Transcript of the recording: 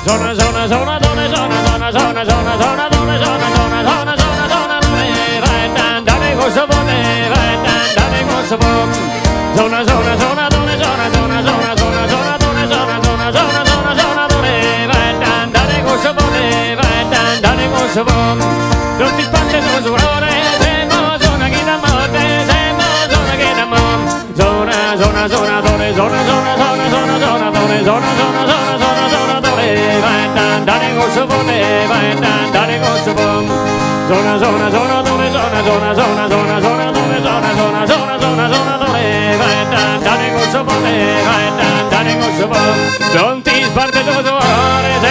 Zona zona sonadore sona sona sona sona sonadore sona sona sona sona sonadore vai dare con sapone vai dare con sapone Zona zona sonadore sona sona sona sona sonadore sona sona sona sona sonadore vai dare con sapone vai dare con sapone Non ti sparte su suore se mo zona che da morte se mo zona che da morte Zona zona sonadore zona zona zona zona sonadore zona zona zona zona sonadore vai dare con sapone vai dare con sapone Zona zona sonadore zona zona zona zona sonadore zona zona zona zona sonadore vai dare con sapone vai dare con sapone Non ti sparte su suore se mo zona che da morte se mo zona che da morte Zona zona sonadore zona zona zona zona zona sonadore vai dare con sapone vai dare con sapone Non ti sparte su suore se.